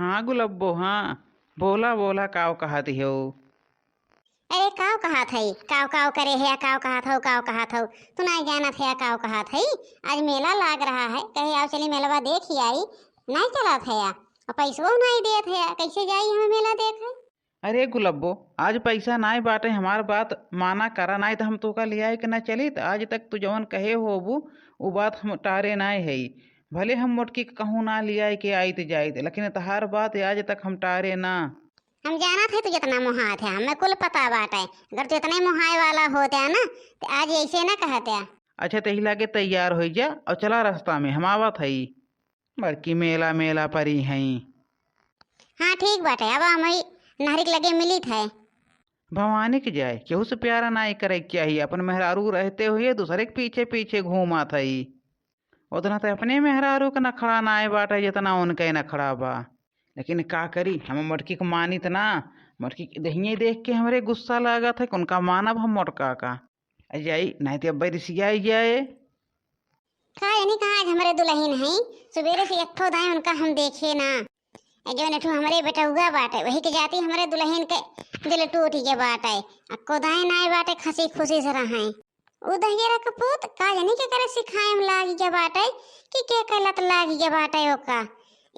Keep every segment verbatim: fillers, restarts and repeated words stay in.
हाँ गुलब्बो, हाँ, बोला, बोला, काव कहत हो? अरे, काव कहत हई? काव, काव करे है, काव कहत हौ, काव कहत हौ? तू नाई जानत है, काव कहत हई? आज मेला लाग रहा है, कहे, "आओ चली मेलवा देख ही आई।" नाई चलत है, और पैसवो नाई देत है, कैसे जाई हमें मेला देखे? अरे गुलब्बो, आज पैसा नाई बाटे, हमार बात माना करा, नाई तो हम तोका लियाए के ना चलित। आज तक तू जवन कहे होबू, उ बात हम टारे नाई हई। भले हम मोटकी के कहूँ ना लियाए के आइत जाइत, लेकिन तहार बात आज तक हम टारे ना। हम जानत है तू जितना मोहात है, हमें कुल पता बाटे। अगर तू इतने मोहाए वाला होत्या ना, तो आज ऐसे ना कहत्या। अच्छा, तही लागे तैयार होइ जा और चला रास्ता में, हम आवत हई। बड़की मेला, मेला परी हई। हाँ, ठीक बाटे, अब हम ही नहरी के लगे मिलित है। भवानी के जाए, केहू से प्यारा नाई करे के चाही। अपन मेहरारू रहते हुए दूसरे के पीछे पीछे घूमत हई। उतना तो अपने मेहरारू के नखड़ा नाई बाटे, जितना उनके नखड़ा बा। लेकिन का करी, हम मोटकी के मानित ना। मोटकी के दहिये देख के हमरे गुस्सा लागत है, उनका मानब हम मोटका का। आ जाई, नाई तो अब्बे रिसियाई जाए। का जानी कहाँ आज हमरे दुलहिन हई, सुबेरे से एक ठो दाएं उनका हम देखे ना। ए जौन एठू हमरे बेटउआ बाटे, वही के जाती हमरे दुलहिन के दिल टूट गया बाटे। अक्को दाएं नाई बाटे, खसी खुसी से रहें। उ दहियरा के पूत का जानी के करे सिखाए में लाग गया बाटे, कि के के लत लाग गया बाटे ओका।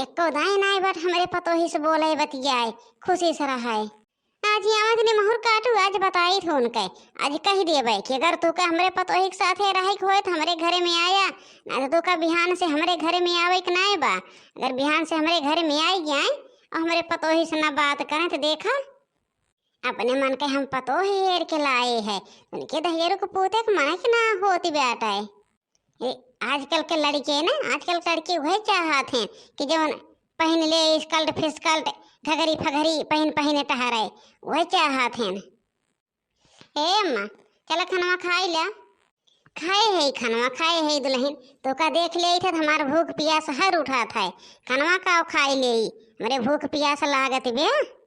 एक्को दाएं नाई बाटे हमरे पतोही से बोले बतियाए, खुसी से रहे। आज ही आवत निमहुर काटू, आज बताइत हो उनके। आज कहि देबे कि अगर तोका हमरे पतोही के साथे रहे के होए, तो हमरे घरे में आया, ना तो तोका बिहान से हमरे घरे में आवे के नाई बा। अगर बिहान से हमरे घरे में आई जाए और हमरे पतोही से ना बात करें, तो देखा, अपने मन के हम पतोही हेर के लाए है, उनके दहियरू के पूते के मन के ना होती बेटा है। ए, आजकल के लड़के ना, आजकल के लड़के वह चाहत हैं कि जवन पहन ले स्कर्ट फिस्कर्ट, घघरी फघरी पहन पहन टहरे, वह चाहत हैं। ए अम्मा, चला खनवा खाई ला। खाए है खनवा, खाए है दुलहिन, तोका देख लेइत है तो हमार भूख पियास हर उठात है। खनवा का खाई ले, हमरे भूख पियास लागत बे।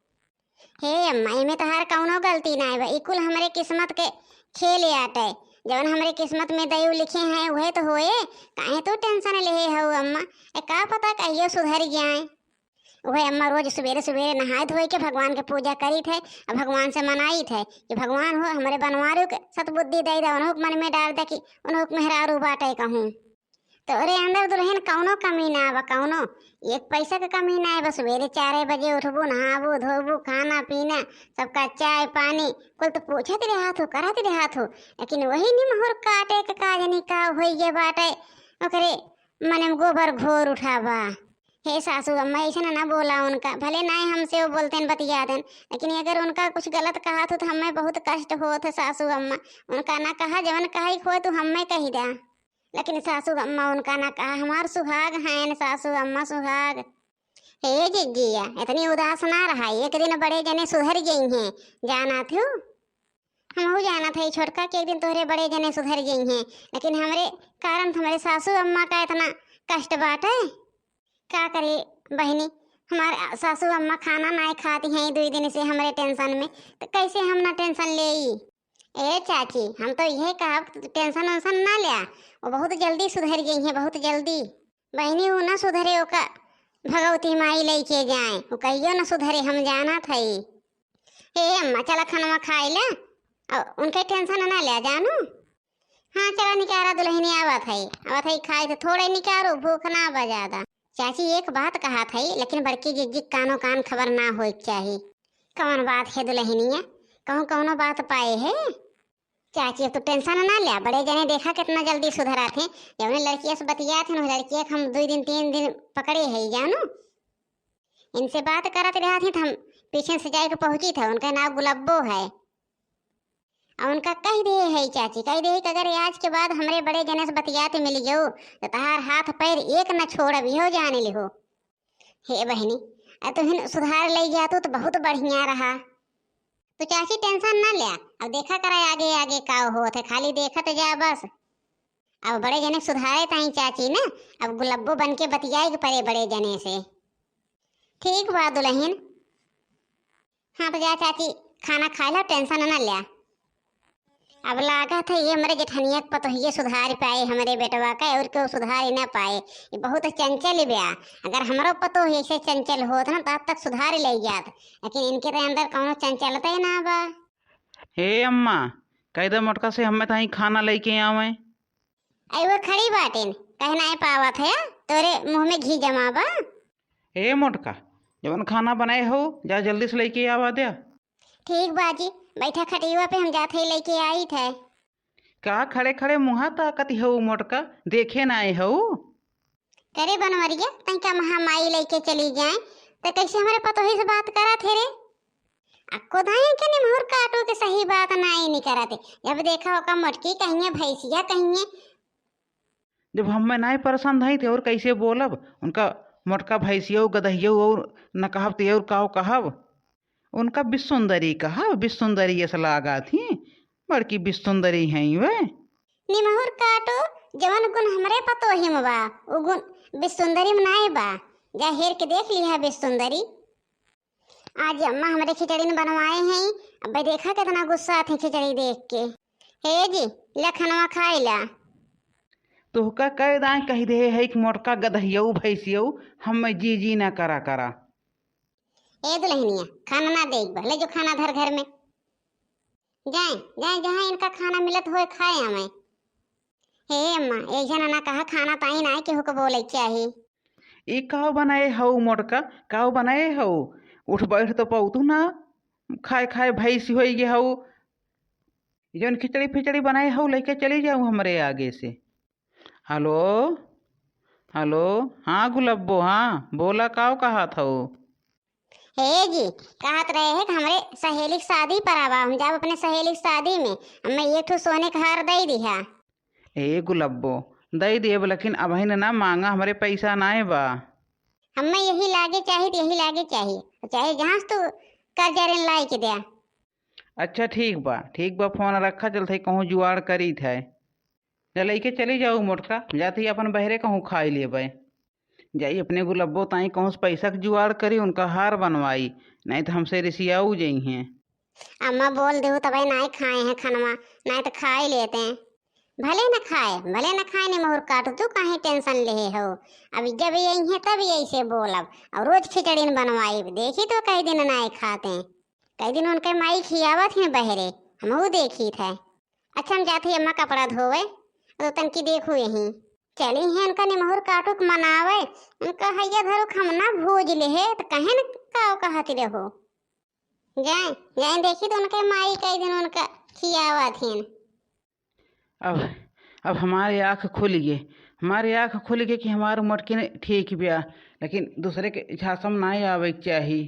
हे अम्मा, एमे तहार कौनो गलती नाय बा, ई कुल हमरे किस्मत के खेल आटे। जवन हमरे किस्मत में दयू लिखे हैं, उहे तो होए। काहे तू tension लेहे हऊ अम्मा? ए, का पता कहियो सुधर जाए। उहे अम्मा रोज सुबेरे सुबेरे नहाए धोए के भगवान के पूजा करीत है, और भगवान से मनाइत है कि भगवान हो, हमरे बनवारू के सतबुद्धि दे दे, उन्हों के मन में डाल दे कि उन्हों के मेहरारू बाटे कहूँ। तोरे अंदर दुलहिन कौनो कमी ना बा, कौनो एक पैसा के कमी ना बा। सुबेरे चारे बजे उठबू, नहाबू, धोबू, खाना पीना, सबका चाय पानी, कुल तो पूछत रहत हो, करत रहत हो, लेकिन वही निमहुर काटे के का जानी का होइए बाटे, ओकरे मन में गोबर घोर उठा बा। हे सासू अम्मा, ऐसे ना, ना बोला उनका, भले नाय हमसे वो बोलते हैं, बतिया देन, लेकिन अगर उनका कुछ गलत कहा तो, तो हमें बहुत कष्ट होत है सासू अम्मा। उनका ना कहा, जवन कहे के होए तो हमें कही दा। लेकिन सासू अम्मा उनका ना कहा, हमार सुहाग हैं सासू अम्मा, सुहाग। हे जिज्जिया, इतनी उदास ना रहा, एक दिन बड़े जने सुधर गई हैं, जाना थू। हमहू जाना था छोटका कि एक दिन तोहरे बड़े जने सुधर गई हैं, लेकिन हमरे कारण हमरे सासू अम्मा का इतना कष्ट बाटे। का करे बहिनी, हमार सासू अम्मा खाना नाय खाती हैं दुई दिन से हमरे tension में, तो कैसे हम ना tension लेई? ए चाची, हम तो यह कहब कि tension वेंशन ना ल्या, वो बहुत जल्दी सुधर गई हैं, बहुत जल्दी। बहिनी, वो ना सुधरे, ओका भगवती माई लेके जाए, वो कहियो ना सुधरे, हम जानत हई। ए अम्मा, चला खनवा खाई ले, और उनके tension ना ल्या जानू। हाँ, चला निकारा दुलहिनी, आवत है, आवत है, खाए तो थोड़े निकारो, भूख ना बा ज्यादा। चाची, एक बात कहत है, लेकिन बड़की जिज्जी कानो कान खबर ना होए के चाही। कौन बात है दुलहिनिया? कहूँ कौनो बात पाए है? चाची, अब तू tension ना ल्या, बड़े जने देखा कितना जल्दी सुधरत हैं। जौने लड़किया से बतियात हैं, वही लड़किया के हम दुई दिन तीन दिन पकड़े है, जानू। इनसे बात करत रहत हैं, तो हम पीछे से जाए के पहुँची था, उनका नाम गुलब्बो है। और उनका कह दे है चाची, कह दे कि अगर आज के बाद हमरे बड़े जने से बतियात मिल गयो, तो तहार हाथ पैर एक न छोड़ब, इहो जान लिहो। हे बहिनी, अब तुहिन सुधार ले जातू तो बहुत बढ़िया रहा। तो चाची tension ना ल्या, अब देखा करा आगे आगे का होत है, खाली देखत जा बस। अब बड़े जने सुधारे ताई चाची ना, अब गुलब्बो बन के बतियाए के पड़े बड़े जने से। ठीक बा दुलहिन। हाँ, तो जा चाची, खाना खाए ला, tension ना ल्या। अब लागत है ये हमरे जेठनिया के पतोहिए सुधार पाए हमरे बेटवा का, और केहू सुधार ना पाए। ये बहुत चंचल ब्या। अगर हमरो पतोह ऐसे चंचल होत ना, तब तक सुधार ले जात, लेकिन इनके तो अंदर कौनो चंचलता ही ना बा। हे अम्मा, कह दे मोटका से हमें ताई खाना लेके आवे। आई वो खड़ी बाटिन, कहे नाई पावत है, तोरे मुँह में घी जमा बा। हे मोटका, जवन खाना बनाए हो, जा जल्दी से लेके आवा दे। ठीक बाजी, बैठा खटियुआ पे, हम जात है लेके आई थे। का खड़े खड़े मुँहा ताकत हो मोटका, देखे नाई हो? करे बनवरिया, तनिका महामाई लेके चली जाए, तो कैसे हमरे पतोही से बात करा थे रे? अक्को धाई के निमहुर काटो के सही बात नाई निकरत। जब देखा ओका मोटकी कहिए, भैंसिया कहिए। जब हमें नाई पसंद है तो और कैसे बोलब? उनका मोटका भैंसियो गदहियो और न कहब तो और काव कहब? उनका बिसुंदरी कहब, बिसुंदरी ऐसा लागा थी, बड़की बिसुंदरी हैं वे। निमहुर काटो, जवन गुण हमरे पतोही में बा, उ गुण बिसुंदरी में नाई बा। जा हेर के देख लिहा बिसुंदरी। आज अम्मा हमरे खिचड़ी न बनवाए हैं, अब देखा कितना गुस्सा आते खिचड़ी देख के। हे जी, ले खनवा खाई ला। तोहका कई दाएं कह दे है कि मोटका गदहियऊ भैंसियऊ, हमें जी जी ना करा करा। ए दुल्हनिया, खाना ना देख बा, ले जो खाना धर घर में। जाए, जाए, जहाँ इनका खाना मिलत होए खाए आवे। हे अम्मा, एक जना ना कहा खाना ताई ना केहू को बोले चाही। ई काव बनाए हऊ मोटका, काव बनाए हऊ? उठ बैठ तो पौतू ना, खाए खाए भैंस होई गे हऊ। जौन खिचड़ी फिचड़ी बनाए हऊ, लेके चली जाऊ हमरे आगे से। हेलो, हेलो, हाँ गुलब्बो, हाँ, बोला, काव कहत हऊ? हे जी, कहत रहे हैं कि हमरे सहेली के शादी पड़ा बा, हम जाब अपने सहेली के शादी में, हमें एक ठो सोने के हार दे दिहा। ए गुलब्बो, दे देब, लेकिन अबहिन ना मांगा, हमरे पैसा नाय बा। हमें यही लागे चाही त यही लागे चाही, चाहे जहाँ से तू कर्जा ऋण लाई के द्या। अच्छा ठीक बा, ठीक बा, फोन रखा, चलत है कहूँ जुआड़ करीत है। जा लइके चली जाऊ मोटका, जात ही अपन बहरे कहूँ खाई लेबै। जाई अपने गुलब्बो ताई कहूँ से पैसा के जुआड़ करी, उनका हार बनवाई, नहीं तो हमसे रिसियाऊ जइहें। अम्मा बोल देहु तबै नाय खाए हैं खनवा, नाय तो खाए लेते हैं। भले न खाए, भले न खाए, निमहुर काटू, तू काहे tension लेहे हो? अब जब यही है तब यही से बोलब, और रोज खिचड़ी न बनवाई, देखी तो कई दिन नाय खाते हैं, कई दिन उनके माई खियावत हैं बहरे, हमहू देखी थे। अच्छा हम जात ही अम्मा कपड़ा धोवे, तो तनकी देखू यहीं। चली हैं उनका निमहुर काटुक मनावे, उनका हैया धरुक हम ना भूज लेहे, तो कहे न काव कहत रहो। जाए, जाए देखी तो उनके माई कई दिन उनका खियावा थीन। अब, अब हमारे आँख खुल गए, हमारे आँख खुल गए कि हमार मोटकिन ठीक बिया, लेकिन दूसरे के झांसा में ना आवे के चाही।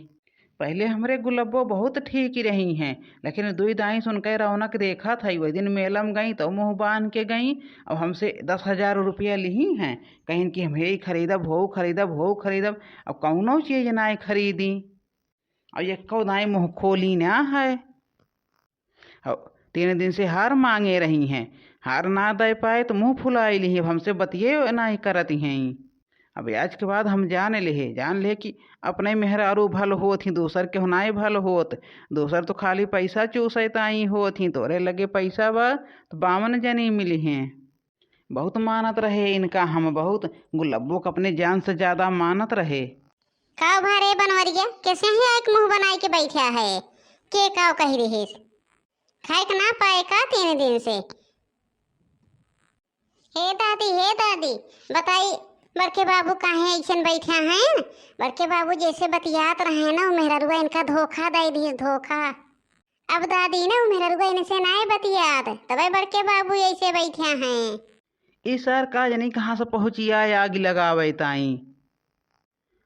पहले हमरे गुलब्बो बहुत ठीक ही रही हैं, लेकिन दुई दाई से उनके रौनक देखत हई। वही दिन मेला में गई तो मुँह बांध के गई, अब हमसे दस हजार रुपया लिही हैं, कहिन कि हम हे खरीदब, हो खरीदब, हो खरीदब, अब कौनो चीज नाय खरीदी। अब एक्को दाई मुँह खोली ना है। अब तीन दिन से हार मांगे रही हैं, हार ना दे पाए तो मुँह फुलाई ली, अब हमसे बतिये नाय करत हैं। अब आज के बाद हम जान लेहे, जान लेहे कि अपने मेहरारू भल होत ही, दूसर के नाय भल होत। दूसर तो खाली पैसा चूसैत आई होत ही, तोरे लगे पैसा बा तो बावन जनी मिली हैं। बहुत मानत रहे इनका हम, बहुत गुलब्बो के अपने जान से ज्यादा मानत रहे। का भा रे बनवरिया, कैसे ही एक मुँह बनाए के बैठा है? के काव कही रहे? खाए के ना पाए का तीन दिन से? हे दादी, हे दादी, बताई, बड़के बाबू काहे ऐसन बैठा हैं? बड़के बाबू जैसे बतियात रहे ना, उ मेहररुआ इनका धोखा दे दिए, धोखा। अब दादी ना, उ मेहररुआ इनसे नाय बतियात, तबे बड़के बाबू ऐसे बैठा हैं। ई सार का जनी कहाँ से पहुँची आए आग लगावे ताई।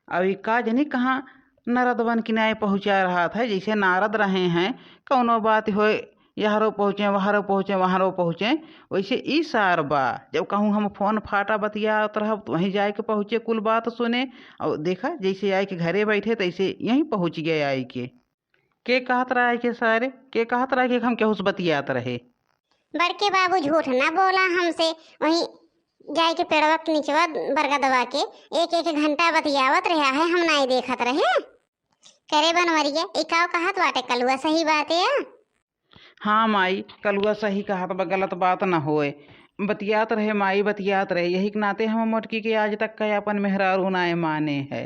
अब ई का जनी कहाँ नारद बन के नाय पहुँचा रहत है, जैसे नारद रहे हैं, कौनो बात होए, यहरो पहुँचे, वहरो पहुँचे, वहरो पहुँचे, वैसे ई सार बा। जब कहूँ हम फोन फाटा बतियात रहब, तो वहीं जाए के पहुँचे, कुल बात सुने। और देखा, जैसे आए के घरे बैठे, तैसे यहीं पहुँच गए आए के। के कहत रहा है के सारे, के कहत रहा है कि हम केहू से बतियात रहे? बड़के बाबू झूठ ना बोला हमसे, वहीं जाए के पेड़वा के निचवा बरगदवा के एक एक घंटा बतियावत रहा है, हम नाई देखत रहे। करे बनवरिया, ई काव कहत बाटे कलुआ, सही बात है? हाँ माई, कलुआ सही कहत बा, गलत बात न होए। बतियात रहे माई, बतियात रहे, यही के नाते हम मोटकी के आज तक का अपन मेहरारू नाय माने है।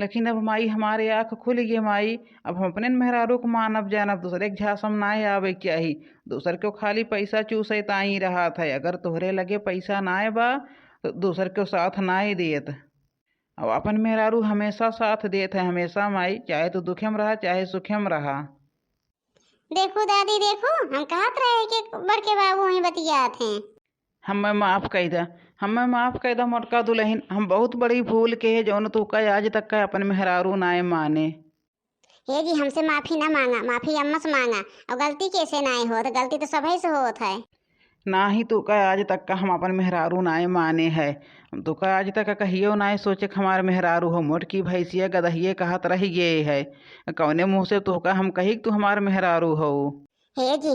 लेकिन अब माई, हमारे आँख खुल गए माई, अब हम अपने मेहरारू को मानब जानब, दूसरे के झांसा में नाय आवे के चाही। दूसर के खाली पैसा चूसे ताई रहत है। अगर तोहरे लगे पैसा नाय बा, तो दूसर के साथ नाय देत। अब अपन मेहरारू हमेशा साथ देत है, हमेशा माई, चाहे तू दुखे में रहा, चाहे सुखे में रहा। देखू दादी, देखू, हम कहत रहे कि बड़के बाबू वहीं बतियात हैं। हमें माफ कई दा, हमें माफ कई दा मोटका दुलहिन, हम बहुत बड़ी भूल के है जौन तू का आज तक का अपन मेहरारू नाय माने। हे जी, हमसे माफी ना मांगा, माफी अम्मा से मांगा। और गलती कैसे नाय होत, गलती तो सभे से होत है। ना ही तू का आज तक का हम अपन मेहरारू नाय माने है। हम तू का आज तक कहियो नाय सोचे कि हमार मेहरारू हो, मोटकी भैंसिया गदहिए कहत रह गए है। कौने मुँह से तू का हम कही कि तू हमार मेहरारू हो? हे जी,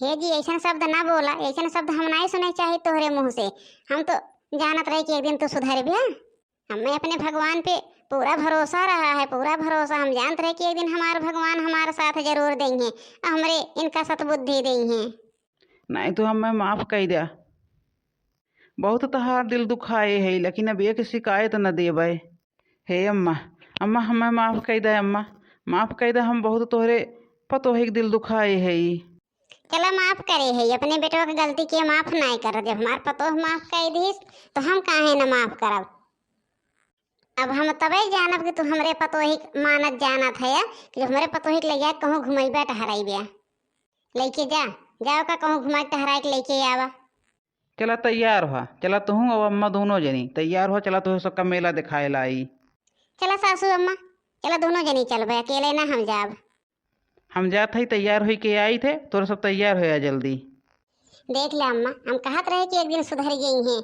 हे जी, ऐसन शब्द ना बोला, ऐसन शब्द हम नाय सुने चाही तोहरे मुँह से। हम तो जानत रहे कि एक दिन तू सुधरबे। हमें अपने भगवान पे पूरा भरोसा रहा है, पूरा भरोसा। हम जानत रहे कि एक दिन हमार भगवान हमारे साथ जरूर देंगे, हमरे इनका सतबुद्धि देंगे। नहीं तो हमें माफ कई द्या। बहुत तहार दिल दुखाए है, लेकिन अब एक शिकायत न देबे। हे अम्मा, अम्मा, हमें माफ कई दे अम्मा, माफ कई दे, हम बहुत तोहरे पतोहिक दिल दुखाए है। चला माफ करे है, अपने बेटवा के गलती के माफ नाय कर। जब हमार पतोह माफ कई दीस, तो हम काहे न माफ करब? अब हम तबे जानब कि तू हमरे पतोहिक मानत जानत है, कि हमरे पतोहिक ले जाए कहूँ घुमैबे टहराइबे। लेके जा, जाओ का कहूँ घुमाए टहराए के लेके आवा। चला तैयार हुआ, चला तुहूँ और अम्मा दोनों जनी तैयार हुआ, चला तुहे सबका मेला दिखाए लाई। चला सासू अम्मा, चला दोनों जनी चलबे, अकेले ना हम जाब। हम जात हई, तैयार होई के आई थे, तोरा सब तैयार होया जल्दी। देख ले अम्मा, हम कहत रहे कि एक दिन सुधर गई हैं।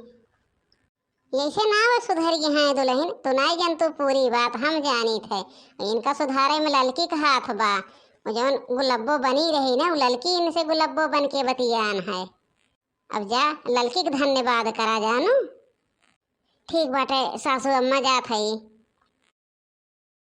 ऐसे ना वो सुधर गई हैं दुलहिन, तू नाय जान, तू पूरी बात हम जानी थे। इनका सुधारे में ललकी का हाथ बा। वो जौन गुलब्बो बनी रही ना, वो ललकी इनसे गुलब्बो बन के बतियान है। अब जा, ललकी के धन्यवाद करा जानू। ठीक बाटे सासू अम्मा, जात हई।